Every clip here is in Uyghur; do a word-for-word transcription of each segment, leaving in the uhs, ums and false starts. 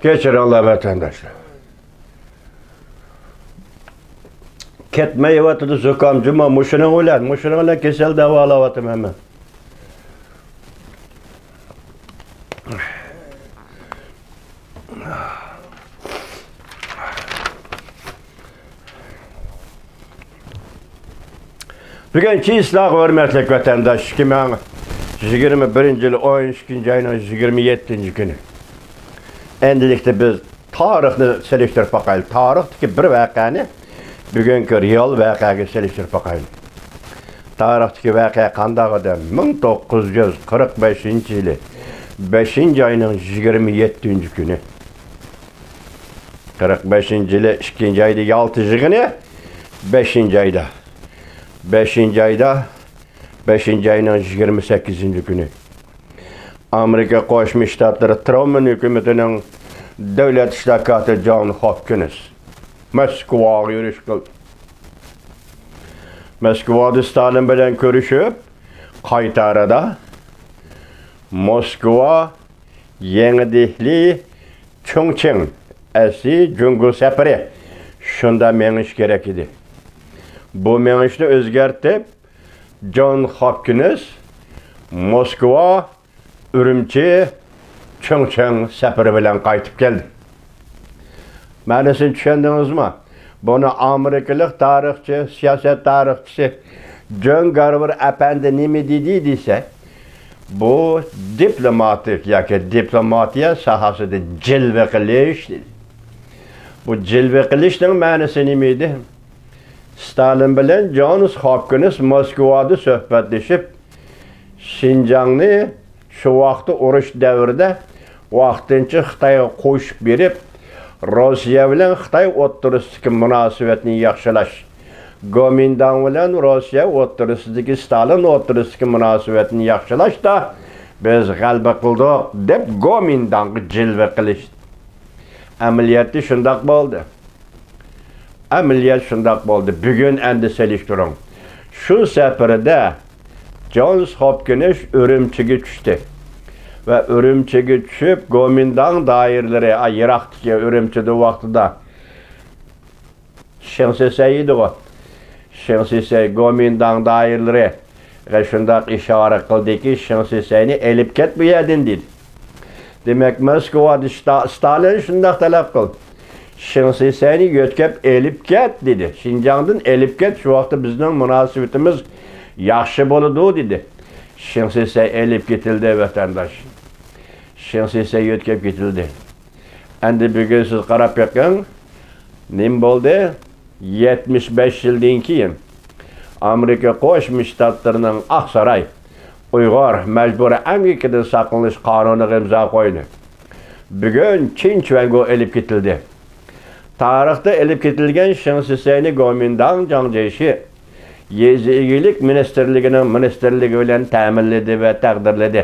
كەچۈرۈڭلار، ۋەتەنداشلار. كەتمەيۋاتىدۇ زۇكام، جۇمۇ، مۇشۇنىڭ بىلەن، مۇشۇنىڭ بىلەن كېسەل داۋالاۋاتىمەن مەن. بۈگۈن چېسلاق، ھۆرمەتلىك ۋەتەنداش، ئىككى مىڭ يىگىرمە بىرىنچى يىل ئون ئىككىنچى ئاينىڭ يىگىرمە يەتتىنچى كۈنى. ئەمدىلىكتە بىز تارىخنى سېلىشتۇرۇپ باقايلى. تارىختىكى بىر ۋەقەنى بۈگۈنكى رېئال ۋەقەگە سېلىشتۇرۇپ باقايلى. تارىختىكى ۋەقە قانداق ئىدى؟ مىڭ توققۇز يۈز قىرىق بەشىنچى يىلى بەشىنچى ئاينىڭ يىگىرمە يەتتىنچى كۈنى. قىرىق بەشىنچى يىلى ئىككىنچى ئايدا يالتا يىغىنى، بەشىنچى ئايدا، بەشىنچى ئايدا، بەشىنچى ئاينىڭ يىگىرمە سەككىزىنچى كۈنى ئامېرىكا قوشما شتاتلىرى ترۇمەن ھۆكۈمىتىنىڭ دۆلەت ئىشلار كاتىپى جون خوپكىنس موسكۋاغا يۈرۈش قىلدى. موسكۋادا ستالىن بىلەن كۆرۈشۈپ، قايتارىدا موسكۋا، يېڭى دېھلى، چۇڭچىڭ، ئەسلى جۇڭگو سەپىرى شۇنداق مېڭىش كېرەك ئىدى. بۇ مېڭىشنى ئۆزگەرتىپ، جون خوپكىنس موسكۋا، ئۈرۈمچى، چۇڭچىڭ سەپىرى بىلەن قايتىپ كەلدى. مەنىسىنى چۈشەندىڭىزمۇ؟ بۇنى ئامېرىكىلىق تارىخچى، سىياسەت تارىخچىسى جون گارۋېر ئەپەندى نېمە دېدى دېسە، بۇ دىپلوماتىك ياكى دىپلوماتىيە ساھەسىدە جىلۋە قىلىش دېدى. بۇ جىلۋە قىلىشنىڭ مەنىسى نېمە ئىدى؟ ستالىن بىلەن جونس خوپكىنس موسكۋادا سۆھبەتلىشىپ، شىنجاڭنى شۇ ۋاقىتتا ئۇرۇش دەۋرىدە ۋاقتىنچە خىتايغا قوشۇپ بېرىپ، روسىيە بىلەن خىتاي ئوتتۇرىسىدىكى مۇناسىۋەتنى ياخشىلاش، گومىنداڭ بىلەن روسىيە ئوتتۇرىسىدىكى، ستالىن ئوتتۇرىسىدىكى مۇناسىۋەتنى ياخشىلاشتا بىز غەلىبە قىلدۇق، دەپ گومىنداڭغا جىلۋە قىلىش. ئەمەلىيەتتە شۇنداق بولدى. ئەمەلىيەت شۇنداق بولدى. بۈگۈن ئەمدى سېلىشتۇرۇڭ. شۇ سەپىرىدە جونس خوپكىنس ئۈرۈمچىگە چۈشتى. ۋە ئۈرۈمچىگە چۈشۈپ، گومىنداڭ دائىرىلىرى، ئا، يىراقتىكى ئۈرۈمچىدە ۋاقتىدا شېڭ شىسەي ئىدىغۇ. شېڭ شىسەي گومىنداڭ دائىرىلىرىگە شۇنداق ئىشارە قىلدىكى، شېڭ شىسەينى ئېلىپ كەت بۇ يەردىن، دېدى. دېمەك، موسكۋادا شتا-، ستالىن شۇنداق تەلەپ قىلدى. شېڭ شىسەينى يۆتكەپ ئېلىپ كەت، دېدى. شىنجاڭدىن ئېلىپ كەت، شۇ ۋاقىتتا بىزنىڭ مۇناسىۋىتىمىز ياخشى بولىدۇ، دېدى. شېڭ شىسەي ئېلىپ كېتىلدى، ۋەتەنداش. شېڭ شىسەي يۆتكەپ كېتىلدى. ئەمدى بۈگۈن سىز قاراپ بېقىڭ، نېمە بولدى؟ يەتمىش بەش يىلدىن كېيىن ئامېرىكا قوشما شتاتلىرىنىڭ ئاقساراي ئۇيغۇر مەجبۇرىي ئەمگىكىدىن ساقلىنىش قانۇنىغا ئىمزا قويدى. بۈگۈن چىن چۈەنگو ئېلىپ كېتىلدى. تارىختا ئېلىپ كېتىلگەن شېڭ شىسەينى گومىنداڭ جاڭ جيېشى يېزا ئىگىلىك مىنىستىرلىكىنىڭ مىنىستىرلىكى بىلەن تەمىنلىدى ۋە تەقدىرلىدى.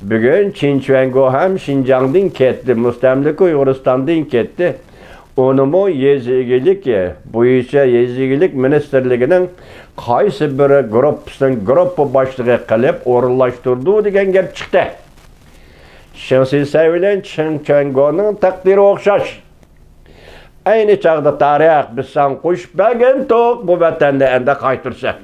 بۈگۈن چىن چۈەنگو ھەم شىنجاڭدىن كەتتى، مۇستەملىكە ئۇيغۇرىستاندىن كەتتى. ئۇنىمۇ يېزا ئىگىلىكى بويىچە يېزا ئىگىلىك مىنىستىرلىكىنىڭ قايسى بىر گۇرۇپپىسىنىڭ گۇرۇپپا باشلىقى قىلىپ ئورۇنلاشتۇردى دېگەن گەپ چىقتى. شېڭ شىسەي بىلەن چىن چۈەنگونىڭ تەقدىرى ئوخشاش. ئەينى چاغدا تارىخ، بىز ساڭا قوشۇپ بەرگەنتۇق، بۇ ۋەتەننى ئەمدى قايتۇرىسەن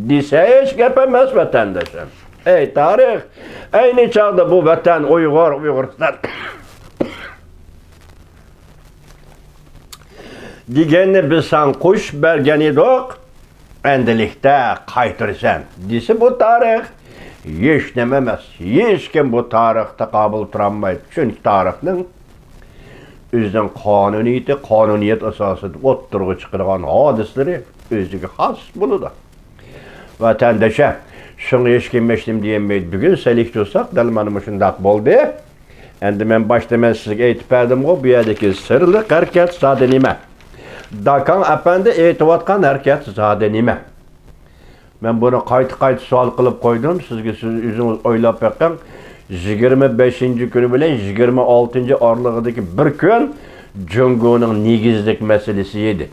دېسە ھېچ گەپ ئەمەس، ۋەتەنداشلار. ئەي تارىخ، ئەينى چاغدا بۇ ۋەتەن ئۇيغۇر، ئۇيغۇرىستان دېگەننى بىز ساڭا قوشۇپ بەرگەن ئىدۇق، ئەمدىلىكتە قايتۇرىسەن دېسە، بۇ تارىخ ھېچنېمە ئەمەس. ھېچكىم بۇ تارىخقا تاقابىل تۇرالمايدۇ. چۈنكى تارىخنىڭ ئۆزىنىڭ قانۇنىيىتى، قانۇنىيەت ئاساسىدا ئوتتۇرىغا چىقىدىغان ھادىسىلىرى ئۆزىگە خاس بولىدۇ. ۋەتەنداشلار، شۇڭا ھېچكىم ھېچنېمە دېيەلمەيدۇ. بۈگۈن سېلىشتۇرساق، دەل مانا مۇشۇنداق بولدى. ئەمدى مەن باشتا مەن سىزگە ئېيتىپ بەردىمغۇ، بۇ يەردىكى سىرلىق ھەرىكەت زادى نېمە؟ داكاڭ ئەپەندى ئېيتىۋاتقان ھەرىكەت زادى نېمە؟ مەن بۇنى قايتا-قايتا سوئال قىلىپ قويدۇم. سىزگە سىز ئۆزىڭىز ئويلاپ بېقىڭ. يىگىرمە بەشىنچى كۈنى بىلەن يىگىرمە ئالتىنچى ئارىلىقىدىكى بىر كۈن جۇڭگونىڭ نېگىزلىك مەسىلىسى ئىدى.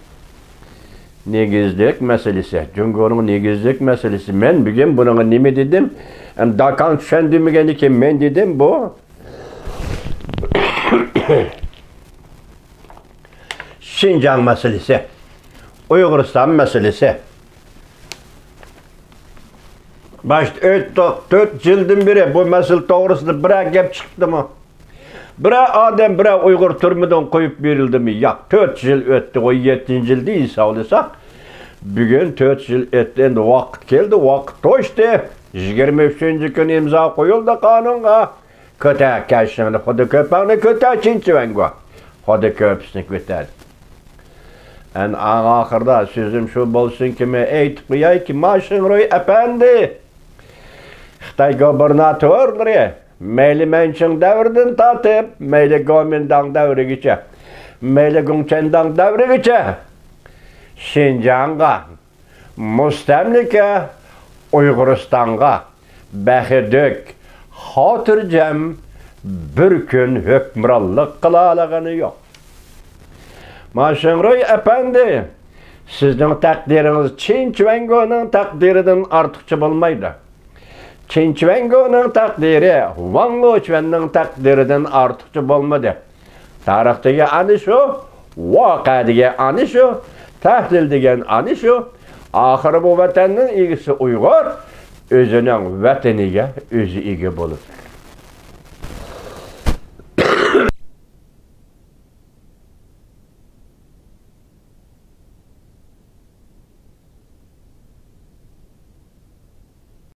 نېگىزلىك مەسىلىسى، جۇڭگونىڭ نېگىزلىك مەسىلىسى. مەن بۈگۈن بۇنىڭغا نېمە دېدىم؟ ئەم، داكاڭ چۈشەندۈرمىگەندىكىن مەن دېدىم، بۇ شىنجاڭ مەسىلىسى، ئۇيغۇرىستان مەسىلىسى. باشتا ئۆتتۇق، تۆت يىلدىن بېرى بۇ مەسىلە توغرىسىدا بىرەر گەپ چىقىپتىمۇ؟ بىرەر ئادەم، بىرەر ئۇيغۇر تۈرمىدىن قويۇپ بېرىلدىمۇ؟ ياق، تۆت يىل ئۆتتى، ئون يەتتىنچى يىلدا ھېسابلىساق، بۈگۈن تۆت يىل ئۆتتى، ئەمدى ۋاقىت كەلدى، ۋاقىت توشتى. يىگىرمە ئۈچىنچى كۈنى ئىمزا قويۇلدى قانۇنغا. كۆتەر كەشىڭنى، خۇدا كۆپەڭنى كۆتەر، چىن چۈەنگو. خۇدا كۆپىسىنى كۆتەر. ئەن ئەڭ ئاخىرىدا سۆزۈم شۇ بولسۇنكى، مەن ئېيتىپ قويايكى، ما شىڭرۇي ئەپەندى، خىتاي گوبىرناتورلىرى مەيلى مەنچىڭ دەۋرىدىن تارتىپ، مەيلى گومىنداڭ دەۋرىگىچە، مەيلى گۇڭچەنداڭ دەۋرىگىچە شىنجاڭغا مۇستەملىكە، ئۇيغۇرىستانغا بەخىدۈك، خاتىرجەم بىر كۈن ھۆكۈمرانلىق قىلالىغىنى يوق. ما شىڭرۇي ئەپەندى، سىزنىڭ تەقدىرىڭىز چىن چۈەنگونىڭ تەقدىرىدىن ئارتۇقچە بولمايدۇ. چىن چۈەنگونىڭ تەقدىرى ۋاڭ لېچۈەننىڭ تەقدىرىدىن ئارتۇقچە بولمىدى. تارىخ دېگەن ئەنە شۇ، ۋەقە دېگەن ئەنە شۇ، تەھلىل دېگەن ئەنە شۇ. ئاخىرى بۇ ۋەتەننىڭ ئىگىسى ئۇيغۇر ئۆزىنىڭ ۋەتىنىگە ئۆزى ئىگە بولىدۇ.